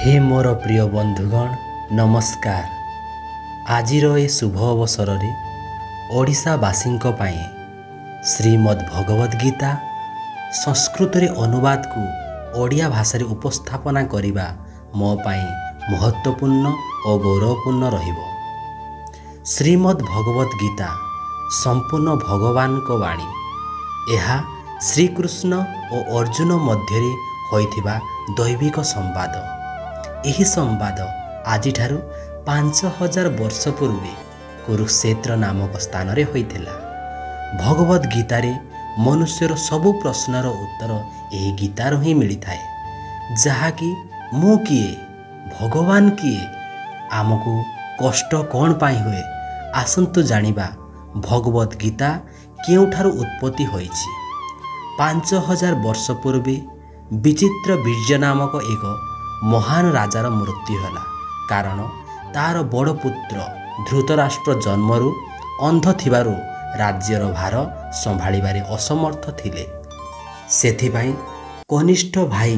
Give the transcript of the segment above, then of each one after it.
ହେ ମୋର ପ୍ରିୟ ବନ୍ଧୁଗଣ, ନମସ୍କାର। ଆଜିର ଏ ଶୁଭ ଅବସରରେ ଓଡ଼ିଶାବାସୀଙ୍କ ପାଇଁ ଶ୍ରୀମଦ୍ ଭଗବଦ ଗୀତା ସଂସ୍କୃତରେ ଅନୁବାଦକୁ ଓଡ଼ିଆ ଭାଷାରେ ଉପସ୍ଥାପନା କରିବା ମୋ ପାଇଁ ମହତ୍ତ୍ୱପୂର୍ଣ୍ଣ ଓ ଗୌରବପୂର୍ଣ୍ଣ ରହିବ। ଶ୍ରୀମଦ୍ ଭଗବଦ ଗୀତା ସମ୍ପୂର୍ଣ୍ଣ ଭଗବାନଙ୍କ ବାଣୀ। ଏହା ଶ୍ରୀକୃଷ୍ଣ ଓ ଅର୍ଜୁନ ମଧ୍ୟରେ ହୋଇଥିବା ଦୈବିକ ସମ୍ବାଦ। ଏହି ସମ୍ବାଦ ଆଜିଠାରୁ 5000 ବର୍ଷ ପୂର୍ବେ କୁରୁକ୍ଷେତ୍ର ନାମକ ସ୍ଥାନରେ ହୋଇଥିଲା। ଭଗବଦ ଗୀତାରେ ମନୁଷ୍ୟର ସବୁ ପ୍ରଶ୍ନର ଉତ୍ତର ଏହି ଗୀତାରୁ ହିଁ ମିଳିଥାଏ, ଯାହାକି ମୁଁ କିଏ, ଭଗବାନ କିଏ, ଆମକୁ କଷ୍ଟ କ'ଣ ପାଇଁ ହୁଏ। ଆସନ୍ତୁ ଜାଣିବା ଭଗବଦ ଗୀତା କେଉଁଠାରୁ ଉତ୍ପତ୍ତି ହୋଇଛି। 5000 ବର୍ଷ ପୂର୍ବେ ବିଚିତ୍ର ବୀର୍ଯ୍ୟ ନାମକ ଏକ ମହାନ ରାଜାର ମୃତ୍ୟୁ ହେଲା, କାରଣ ତାର ବଡ଼ ପୁତ୍ର ଧୃତରାଷ୍ଟ୍ର ଜନ୍ମରୁ ଅନ୍ଧ ଥିବାରୁ ରାଜ୍ୟର ଭାର ସମ୍ଭାଳିବାରେ ଅସମର୍ଥ ଥିଲେ। ସେଥିପାଇଁ କନିଷ୍ଠ ଭାଇ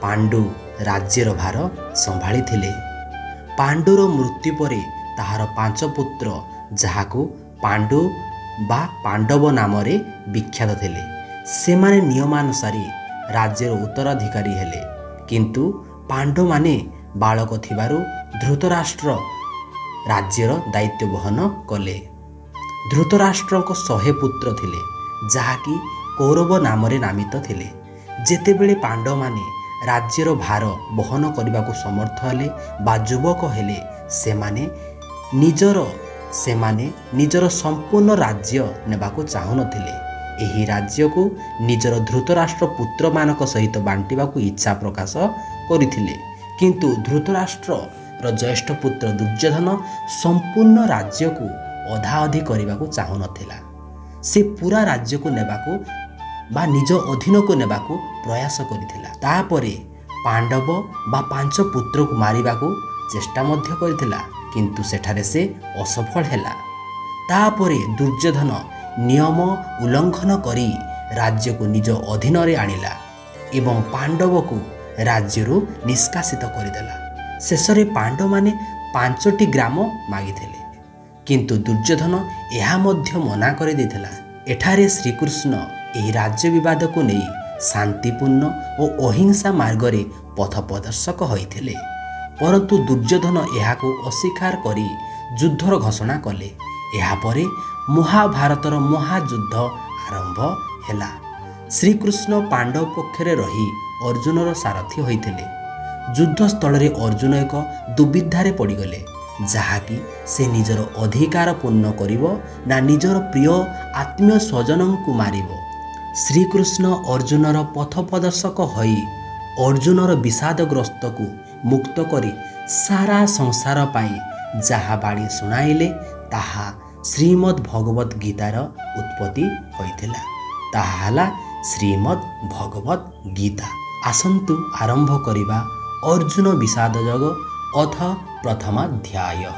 ପାଣ୍ଡୁ ରାଜ୍ୟର ଭାର ସମ୍ଭାଳିଥିଲେ। ପାଣ୍ଡୁର ମୃତ୍ୟୁ ପରେ ତାହାର 5 ପୁତ୍ର, ଯାହାକୁ ପାଣ୍ଡୁ ବା ପାଣ୍ଡବ ନାମରେ ବିଖ୍ୟାତ ଥିଲେ, ସେମାନେ ନିୟମାନୁସାରେ ରାଜ୍ୟର ଉତ୍ତରାଧିକାରୀ ହେଲେ। କିନ୍ତୁ ପାଣ୍ଡୁମାନେ ବାଳକ ଥିବାରୁ ଧୃତରାଷ୍ଟ୍ର ରାଜ୍ୟର ଦାୟିତ୍ୱ ବହନ କଲେ। ଧୃତରାଷ୍ଟ୍ରଙ୍କ 100 ପୁତ୍ର ଥିଲେ, ଯାହାକି କୌରବ ନାମରେ ନାମିତ ଥିଲେ। ଯେତେବେଳେ ପାଣ୍ଡବମାନେ ରାଜ୍ୟର ଭାର ବହନ କରିବାକୁ ସମର୍ଥ ହେଲେ ବା ଯୁବକ ହେଲେ, ସେମାନେ ନିଜର ସମ୍ପୂର୍ଣ୍ଣ ରାଜ୍ୟ ନେବାକୁ ଚାହୁଁନଥିଲେ। ଏହି ରାଜ୍ୟକୁ ନିଜର ଧୃତରାଷ୍ଟ୍ର ପୁତ୍ରମାନଙ୍କ ସହିତ ବାଣ୍ଟିବାକୁ ଇଚ୍ଛା ପ୍ରକାଶ କରିଥିଲେ। କିନ୍ତୁ ଧୃତରାଷ୍ଟ୍ରର ଜ୍ୟେଷ୍ଠ ପୁତ୍ର ଦୁର୍ଯ୍ୟୋଧନ ସମ୍ପୂର୍ଣ୍ଣ ରାଜ୍ୟକୁ ଅଧାଅଧି କରିବାକୁ ଚାହୁଁନଥିଲା। ସେ ପୁରା ରାଜ୍ୟକୁ ନେବାକୁ ବା ନିଜ ଅଧୀନକୁ ନେବାକୁ ପ୍ରୟାସ କରିଥିଲା। ତାପରେ ପାଣ୍ଡବ ବା 5 ପୁତ୍ରକୁ ମାରିବାକୁ ଚେଷ୍ଟା ମଧ୍ୟ କରିଥିଲା, କିନ୍ତୁ ସେଠାରେ ସେ ଅସଫଳ ହେଲା। ତାପରେ ଦୁର୍ଯ୍ୟୋଧନ ନିୟମ ଉଲ୍ଲଂଘନ କରି ରାଜ୍ୟକୁ ନିଜ ଅଧୀନରେ ଆଣିଲା ଏବଂ ପାଣ୍ଡବକୁ ରାଜ୍ୟରୁ ନିଷ୍କାସିତ କରିଦେଲା। ଶେଷରେ ପାଣ୍ଡବମାନେ 5ଟି ଗ୍ରାମ ମାଗିଥିଲେ, କିନ୍ତୁ ଦୁର୍ଯ୍ୟୋଧନ ଏହା ମଧ୍ୟ ମନା କରିଦେଇଥିଲା। ଏଠାରେ ଶ୍ରୀକୃଷ୍ଣ ଏହି ରାଜ୍ୟ ବିବାଦକୁ ନେଇ ଶାନ୍ତିପୂର୍ଣ୍ଣ ଓ ଅହିଂସା ମାର୍ଗରେ ପଥ ପ୍ରଦର୍ଶକ ହୋଇଥିଲେ। ପରନ୍ତୁ ଦୁର୍ଯ୍ୟୋଧନ ଏହାକୁ ଅସ୍ୱୀକାର କରି ଯୁଦ୍ଧର ଘୋଷଣା କଲେ। ଏହାପରେ ମହାଭାରତର ମହାଯୁଦ୍ଧ ଆରମ୍ଭ ହେଲା। ଶ୍ରୀକୃଷ୍ଣ ପାଣ୍ଡବ ପକ୍ଷରେ ରହି ଅର୍ଜୁନର ସାରଥୀ ହୋଇଥିଲେ। ଯୁଦ୍ଧସ୍ଥଳରେ ଅର୍ଜୁନ ଏକ ଦୁବିଧାରେ ପଡ଼ିଗଲେ, ଯାହାକି ସେ ନିଜର ଅଧିକାର ପୂର୍ଣ୍ଣ କରିବ ନା ନିଜର ପ୍ରିୟ ଆତ୍ମୀୟ ସ୍ୱଜନଙ୍କୁ ମାରିବ। ଶ୍ରୀକୃଷ୍ଣ ଅର୍ଜୁନର ପଥ ପ୍ରଦର୍ଶକ ହୋଇ ଅର୍ଜୁନର ବିଷାଦଗ୍ରସ୍ତକୁ ମୁକ୍ତ କରି ସାରା ସଂସାର ପାଇଁ ଯାହା ବାଣୀ ଶୁଣାଇଲେ, ତାହା ଶ୍ରୀମଦ୍ ଭଗବଦ ଗୀତାର ଉତ୍ପତ୍ତି ହୋଇଥିଲା। ତାହା ହେଲା ଶ୍ରୀମଦ୍ ଭଗବଦ ଗୀତା। ଆସନ୍ତୁ ଆରମ୍ଭ କରିବା ଅର୍ଜୁନ ବିଷାଦ ଯୋଗ, ଅଥ ପ୍ରଥମାଧ୍ୟାୟ।